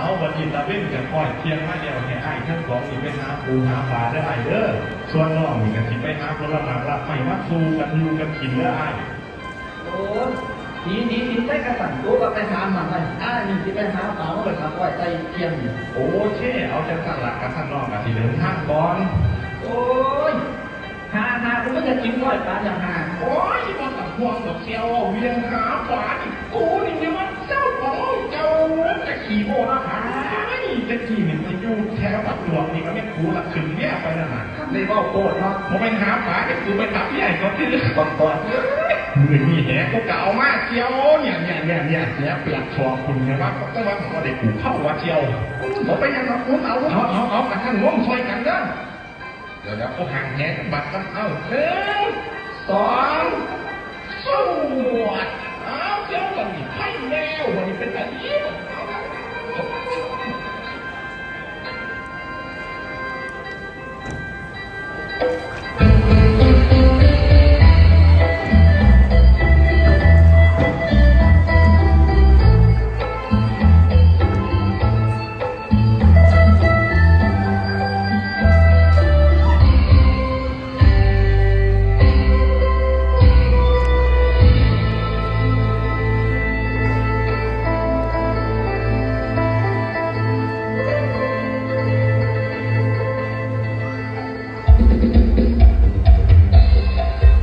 ເອົາ ບັດນີ້ຕາເວັນກໍຄ້ອຍທ່ຽງມາແລ້ວ ໃຫ້ອ້າຍທັງສອງນີ້ໄປຫາປູຫາປາເດີອ້າຍເດີ. ສ່ວນນ້ອງນີ້ກໍຊິໄປຫາຜົນລະໝາກລາກໄມ້ມາສູ່ກັນຢູ່ກັນກິນເດີອ້າຍ. ໂອ້ຍ ດີໆ ໄປກະສັນ ໂຕກໍໄປຫາໝາກໄມ້ ອ້າຍນີ້ຊິໄປຫາປາມາໄວ້ຖ້າອ້ອຍໃສ່ທ່ຽງນີ້. ໂອເຄ ເອົາຈັ່ງຊັ້ນລະ ກະຊັ້ນນ້ອງກໍຊິເດີນທາງກ່ອນ. ໂອ້ຍ ຫາ ຫາ ກູມັນຈະກິນກ້ອຍປາຢ່າງຫາ. ໂອ້ຍ ບໍ່ຕ້ອງຫ່ວງດອກສ່ຽວ ວຽງຫາປານີ້ ກູນີ້ແມ່ນມັນເຈົ້າຂອງເຈົ້າ ຈະຂີ້ໂມ້ລະຫາຍ. ແຕ່ກີ້ນີ້ໄປຢູ່ແຖວປະຈວບນີ້ ກໍແມ່ນກູລະຂຶ້ນເມຍໄປນັ້ນນະ. ໄດ້ເວົ້າໂພດເນາະ. ບໍ່ແມ່ນຫາປາເດ້ ກູໄປຕັບເມຍໃຫ້ເຂົາຊື່. ບັກບອດເອີຍ ມື້ນີ້ແຫ ກູກໍເອົາມາສ່ຽວ ເນຍ ເນຍ ເນຍ ເນຍ ເສຍປຽບສອງຄົນ ແຕ່ວ່າ ແຕ່ວ່າບໍ່ໄດ້ກູເຂົ້າວ່າສ່ຽວ. ບໍ່ເປັນຫຍັງດອກ ກູເອົາ ເອົາ ເອົາ ເອົາ ກະຊັ້ນງມຊ່ອຍກັນເດີ. ດຽວໆ ກູຫາແຫຈັກບາດກ່ອນ. ເອົາ ໜຶ່ງ ສອງ ສວດ. ເອົາ ດຽວບັດນີ້ໄປແລ້ວ ບັດນີ້ເປັນຕາດີ.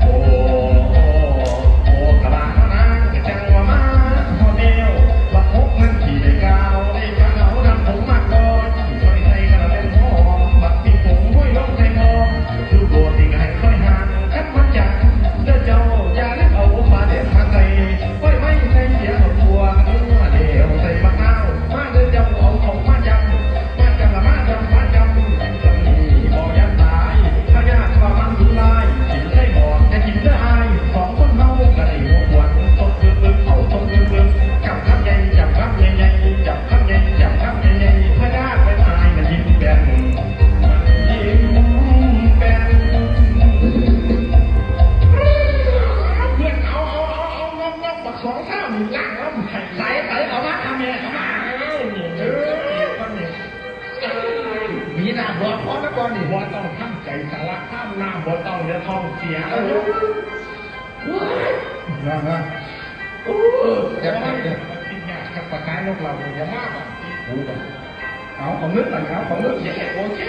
ໂອ້ ໂອ້ ກະບານນາງກະຈັ່ງວ່າມາຮອດແລ້ວ ບັກຫົກມັນຂີ້ໄດ້ກ່າວ ໄດ້ປາເອົາດຳຜົງມາກ່ອນ ຊ່ອຍໃສ່ກະລະແມ່ນຫອມ ບັກປິງປົງຫ້ອຍລົງໃສ່ໝໍ້ ລູກໂດດນີ້ກະໃຫ້ຊ່ອຍຫາງ ຄັນມັນຈັງເດີເຈົ້າ ຢ່າລືມເອົາປາແດກມາໃສ່ ໄວ້ໄມ້ໃສ່ເສຍເອົາຕົວ ເອົາຫົວແລ້ວໃສ່ໝາກນາວ ມາເດີເຈົ້າ ເອົາເຂົ້າມາຈຳ ມາຈຳລະມາຈຳ ມາຈຳ ຈຳນີ້ບໍ່ຢ້ານຕາຍ ພະຍາດວ່າມັນດຸຮ້າຍ ກິນໄດ້ບໍ່ ຢ່າກິນເດີອ້າຍ ສອງຄົນເຮົາກໍໄດ້ຫົວຂວັນ ສົດບຶບໆ ເອົາສົດບຶບໆ ຈຳຄຳໃຫຍ່ ຈຳຄຳໃຫຍ່ໆ ຈຳຄຳໃຫຍ່ ຈຳຄຳໃຫຍ່ໆ ພະຍາດແມ່ນອ້າຍມັນຍິ້ມແປ້ນ ມັນຍິ້ມແປ້ນ ເພື່ອນ ເອົາ ເອົາ ເອົາ ເອົາ ນົກ ນົກ ບັກສອງເທົ້ານີ້ລ້າງລຳໄສ້ ໃສ ໃສ ເອົາມາ ທຳແມ່ ເອົາມາ ເອີ ນີ້ ເອີ ນີ້ ມີໜ້າບອດພໍແລ້ວບໍ່ນີ້ ບໍ່ຕ້ອງທຳໃຈສາລະຄາມ ນ້ຳບໍ່ຕ້ອງ ດຽວທ້ອງເສຍ ເອີ ມາ ມາ ໂອ້ຍ ຢ່າ ຢ່າ ຢ່າ ປະກາຍນົກເຫຼົ່ານີ້ ຢ່າມາບາດນີ້ ໂອ້ຍ ເອົາ ຂອງມຶງ ເອົາ ຂອງມຶງ ເອີ ໂອເຄ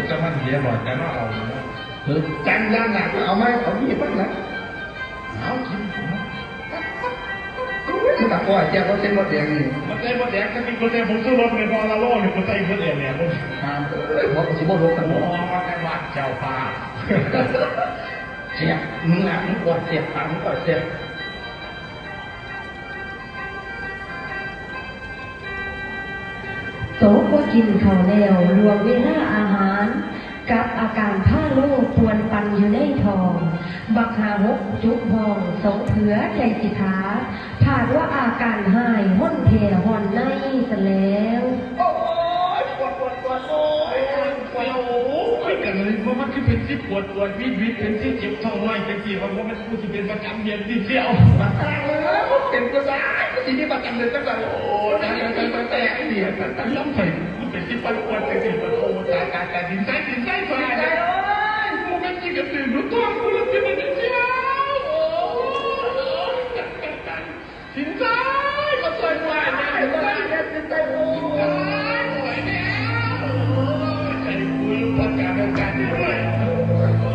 ແຕ່ມັນເສຍບໍ່ ແຕ່ເນາະ ເອົາ ເອີ ຈັນຢ່ານະ ເອົາມາ ເອົາມີດມັນນະ ເອົາກິນ ມັນຕະກ້ອຍແກ້ວ ມັນເຕັມໝົດແດງນີ້ ມັນເຕັມໝົດແດງ ຄັນມີຄົນໃສ່ຜົງຊູລົດແມ່ນບໍ່ລະໂລນີ້ ບໍ່ໃສ່ໝົດແດງແລ້ວ ຫາມເອີຍ ບໍ່ ຊິບໍ່ລົດກັນບໍ່ ບໍ່ ວ່າແຕ່ວ່າເຈົ້າພາບ ແຊບ ມຶງລະ ມຶງກວດແຊບ ປາກມຶງກວດແຊບ. ໂຕກໍກິນເຂົ້າແລ້ວ ລ່ວງເວລາອາຫານ ກັບອາການພາໂລປ່ວນປັ່ນຢູ່ໃນທ້ອງ ບັກຫ້າຫົກຈຸກຫ້ອງ ສອງເຜືອໃຈສິທາ ພາດວ່າອາການຮ້າຍ ຮ້ອນແທ້ຮ້ອນໃນຊະແລ້ວ. ໂອ້ຍ ປວດ ປວດ ປວດ ໂອ້ຍ ໂອ້ຍ ກັນເລີຍ ມັນຄືເປັນຊິປວດ ປວດວິດ ວິດ ເປັນຊິເຈັບທ້ອງນ້ອຍ ເປັນຊິວ່າບໍ່ແມ່ນ ກູຊິເປັນປະຈຳເດືອນຕິດດຽວ ມັນຕາຍແລ້ວ ເປັນບໍ່ໄດ້ ມັນຊິມີປະຈຳເດືອນຈັ່ງໃດ ໂອ້ຍ ຕາຍ ຕາຍ ຕາຍ ຕາຍ ຕາຍ ຕາຍ ຕາຍ ລຳໄສ້ ມັນເປັນຊິໄປອວດຈັ່ງຊີ້ ໂອ້ ຕາຍ ຕາຍ ຕາຍ ດິນໃສ່ ດິນໃສ່ ຕາຍ ຕາຍ ໂອ້ຍ ບໍ່ແມ່ນຊິກະຕື່ນ ຮູ້ຕົວກູແລ້ວຕິ ມັນເປັນດຽວ ໂອ້ຍ ຕາຍ ຕາຍ ຕາຍ ດິນໃສ່ ມາຊ່ວຍຂ້ອຍແດ່ ດິນໃສ່ ດິນໃສ່ ໂອ້ຍ ຊ່ວຍຂ້ອຍແດ່ ໂອ້ຍ ໃຈກູຢູ່ ຈັດການ ຈັດການ ໂອ້ຍ ໂອ້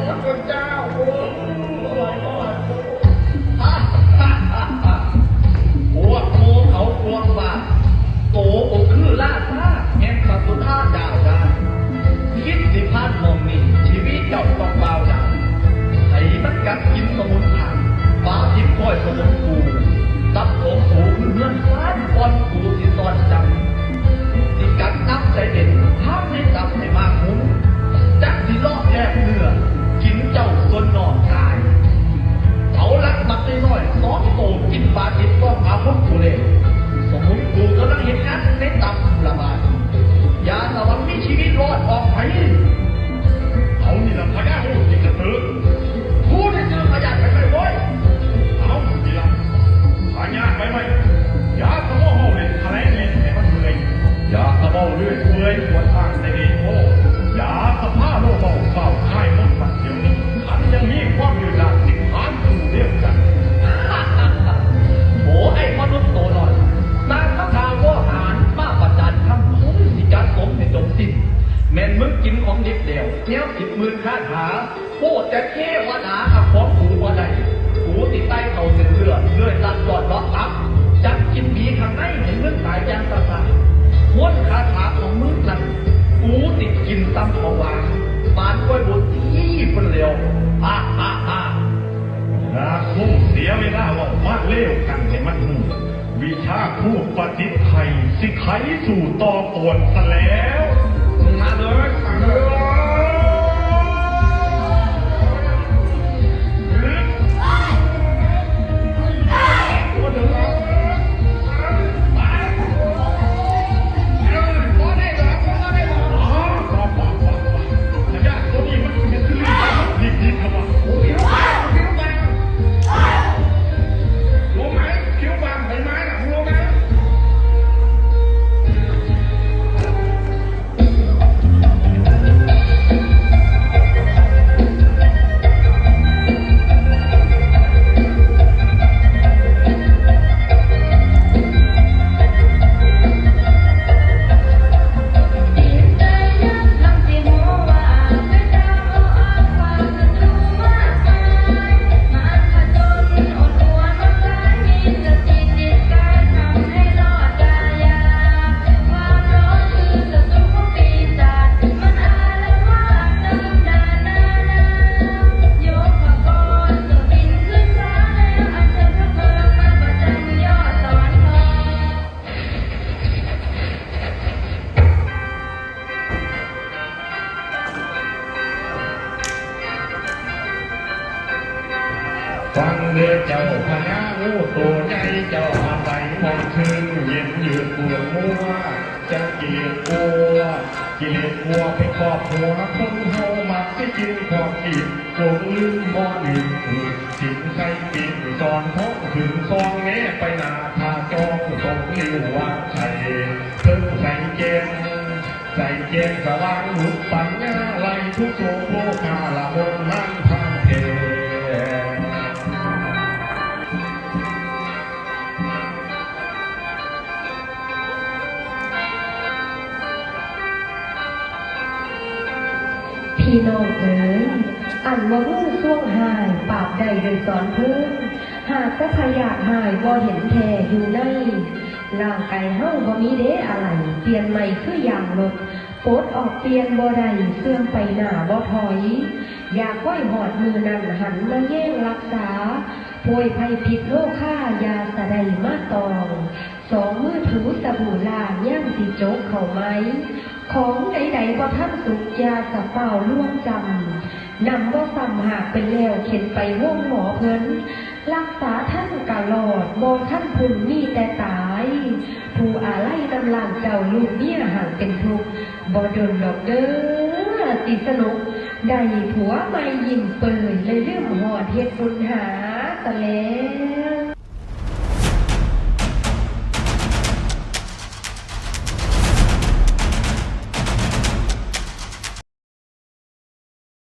ຍ ພະເຈົ້າ ໂອ້ຍ ພວກໝູ່ເຂົາພວກບ້ານ ໂຕບໍ່ຄືລາຊາ ແມ່ນພະສຸທາດາວດາ ຄິດຊິພັນ ປະຕິດໄຂ່ ຊິໄຂສູ່ຕໍ່ກ່ອນຊະແລ້ວ. ມາເລີຍ ມາເລີຍ. ຟັງເດີເຈົ້າພະຍາງູໂຕໃຫຍ່ ເຈົ້າອາໄສໝອນຊື່ນ ເຢັນຍືດປວດມົວ ຈັ່ງກິເລດກົວ ກິເລດກົວໄປຄອບຫົວ ຄົນເຮົາມັກຊິກິນຂອງດິບ ຈົງລືມບໍ່ລືມອືດ ສິນໃສ່ປິດສອນທ້ອງ ຂຶ້ນຊ່ອງແນໄປໜ້າທ່າຈອງ ສົງລິ້ວວາງໄຂ່ ເພິ່ງໃສ່ແຈ້ງ ໃສ່ແຈ້ງສະຫວ່າງລຸດປັນຍາ ໄລ່ທຸກໂສໂຄຄາລະມົນນານຜ່ານແຜ່. ພີ່ນ້ອງເອີຍ ອັນວ່າງູຊ່ວງຮ້າຍ ປາບໄດ້ດ້ວຍສອນເພີງ ຫາກແຕ່ພະຍາດຮ້າຍ ບໍ່ເຫັນແທ້ຢູ່ໃນ ຮ່າງກາຍເຮົາບໍ່ມີເດອາໄຫຼ່ ປ່ຽນໃໝ່ຄືຢາງລົດ ປົດອອກປ່ຽນບໍ່ໄດ້ ເສື່ອມໄປໜ້າບໍ່ຖອຍ ຢາກໄວ້ຮອດມື້ນັ້ນ ຫັນມາແຍງລັກສາ ໂພຍໄພພິດໂລຄາ ຢ່າສະໄດ້ມາຕ້ອງ ສອງມືຖູສະບູລ້າງ ຍາມຊິຈົກເຂົ້າໃໝ່ ຂອງໃດໆບໍ່ທັນສຸກ ຢ່າສະຟ້າວລວງຈ້ຳ ນຳບໍ່ຊ້ຳຫາກເປັນແລ້ວ ເຂັນໄປໂຮງໝໍເພິ່ນ ລັກສາທັນກະລອດ ບໍ່ທັນພຸ້ນມີແຕ່ຕາຍ ຜູ້ອາໄລນຳລ້ານເຈົ້າ ລູກເມຍຫາກເປັນທຸກ ບໍ່ດົນດອກເດີຊິສະໜົກ ໄດ້ຜົວໃໝ່ຍິ້ມເປີຍ ເລີຍລືມຮອດເຮັດບຸນຫາສະແລ້ວ.